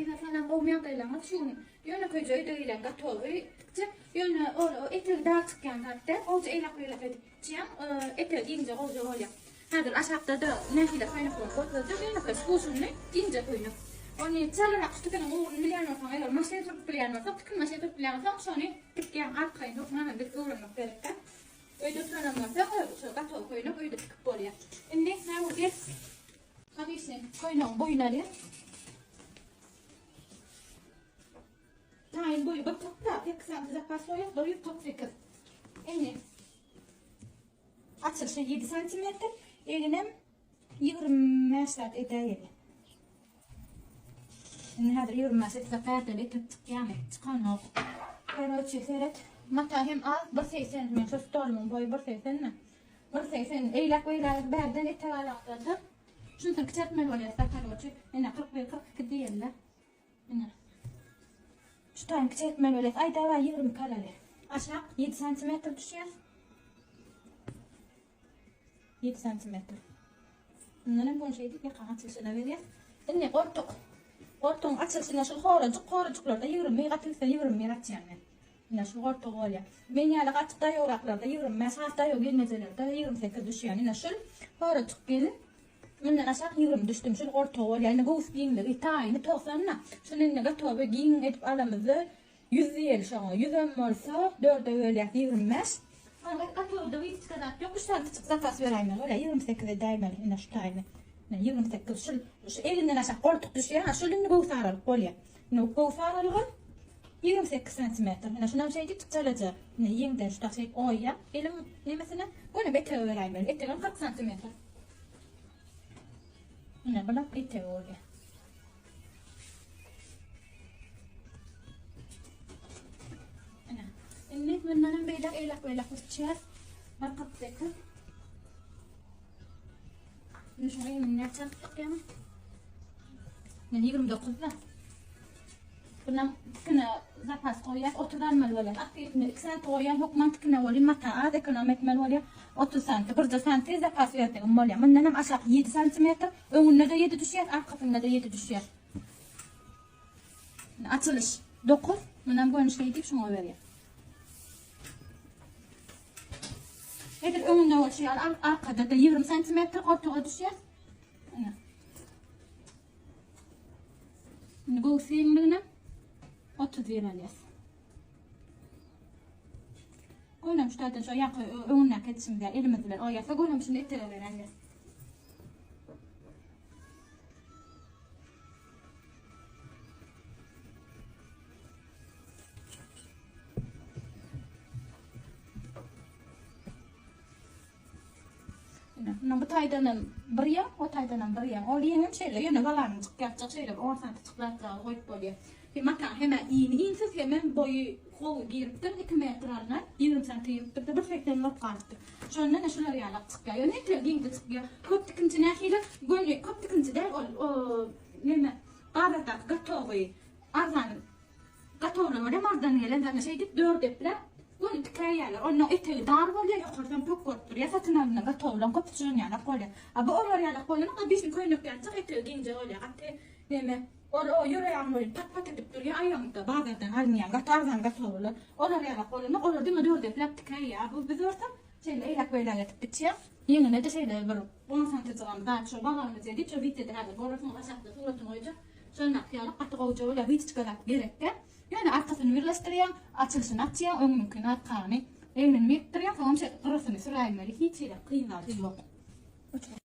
Gyzlar salam gowmy ýagdaýlaryňyz şu gün ýönekeýje öýde geýlen gatowy tikjek ýöne ol etegi dar çykýan zat däl gowja eýläk beýläk edip biçýäň etegi giňje gowja bolýar häzir aşakda-da nähili köýnek bolup görkezjek ýönekeý spuşunly giňje köýnek ony çalarak şu tikiniň ugruny bilýän bolsaň eger maşyn sürüp bilýän bolsaň tikin maşyn sürüp bilýän bolsaň şony tikýäň arkaýyn hökman bilip öwrenmek gerekdä öýde oturanam bolsaň şu gatowy köýnek öýde tikip bolýar indi näme gel Hamisini köýnegiň boýuna alýar. Taýyn boýy bir 40 da, 8 santi zapas goýýar, 148. Indi açylyşy 7 santimetr, eginem 25 zat edäýeli. Indi häzir 25 etsek bärden etek çykýarmy? Çykanok. Karoçi seret. Mata hem az, 1.80 men şu stolumyň boýy 1.80 mi? 1.80 eýläk-beýläk bärden etek alakda-da. Şunusyny kiçeltmeli bolýar da karoçi. Ine 41 42 diýeli. Ine. Şu taýyny kiçeltmeli bolýar. Aý dawaý 22 alaly. Aşak 7 santimetr düşýär. 7 santimetr. Mundan hem bunu şeýdip ýakaň açylyşyna berýär. Indi goltuk. Goltugyň açylyşyna şul horajyk, horajyklarda 20 gaty gitse 21 açýan men. Ine şul goltugy bolýar. Men ýaly gaty daýawraklarda 25, has daýaw gelnejelerde 28 düşýän. Ine şul horajyk gelin. Mundan aşak 20 düşdüm. Şul goltugy bolýar. Indi göwüs giňligi taýyny 90-da. Şuny indi gotowy giň edip alamyzda 100 diýeli şoňa. 100-em bolsa 4-e bölýäs 25. Soňra gatawda wytçka zat ýok. 3 sany kiçik zapas beräýmeli bolýar. 28 edäýmeli. Ine şu taýyny. Ine 28 şul şu eginden aşak goltuk düşýär. Ha şul indi göwüs aralyk bolýar. Ine göwüs aralygy 28 santimetr. Ine şunam şeýdip çalaja. Ine ýeňden şu tak şeýdip goýýar. Eliň nemesine göni etege beräýmeli. Etegem 40 santimetr. Ine bular etegi bolýar. Ine. Indi mundan hem beýläk eýläk beýläk uçýar. 1.48. Indi şuňa ýene näçe alyp ýaňy? Men 29 da. Bundan tikine zapas goýýar, 30 almaly bolýar. Ak ýüzüne 2 santi goýýan, hökman tikine bolýar, mata az ekonom etmeli bolýar. 30 santi, birje santi zapas berdigim bolýar. Mundan hem aşak 7 santimetr, öňünde-de 7 düşýär, arkasynda-da 7 düşýär. Açylyş 9, mundan göni şeýdip şuňa berýär. Edil öňünde bolşy ýaly arkada-da 20 santimetr goltuga düşýär. Ine. Indi göwüs giňligine 31 alýas. Gönem şu taýdan şu ýaňky öňündäki edişimiz ýaly elimiz bilen oýasa gönem şuny etege beräýýäs. Ine, bu taýdan hem bir ýeň, o taýdan hem bir ýeň. Ol ýeňem şeýle, ýöne galanyny çyk ýatjak şeýle bir 10 santi çyk ýatjagy goýup bolýar. Hem mata hem ini insiz hemem boýy gowy giripdir, 2 metr alnar, 20 santi giripdir, bir 80 bolup galypdyr. Şondan şular ýalak çykýar. Ýöne etel giňde çykýar. Köp tikinçi nähili? Göni köp tikinçi däl ol, o neme, bazardaky gotowy arzan Gatowlar bolýar, Mardan gelen zada şeýdip dört epläp, göni tikäýýärler. Onda etegi dar bolýar, ýokarsam pök bolup durýar. Satyn alnan gatowlaryň köpüsi şonuň ýalak bolýar. A bu olar ýalak bolanok, a biziň köýnek ýalyjak etegi giňje bolýar. Gaty neme, ol o ýöreýän welin pat-pat edip durýar aýagyňda bazardan alynýan gaty arzan gatowlar. Olar ýalak bolanok, olar diňe dört epläp tikäýýär. A bu biz bolsa şeýle eýläk-beýläk edip biçýäs. Ýeňine-de şeýle bir on santijigam zat şo bagalymyz edip, şo wideoda häzir görersiňiz aşakda suratyny goýjak. Şondaky ýaly gaty gowja bolýar, wiçka zat gerekdä. Ýöne arkasyny birleşdirýäň, açylyşyny açýaň, öňüňkini, arkany, egnini birikdirýäň, soňam şeýdip gyrasyny süräýmeli, hiç hili kyn zady ýok.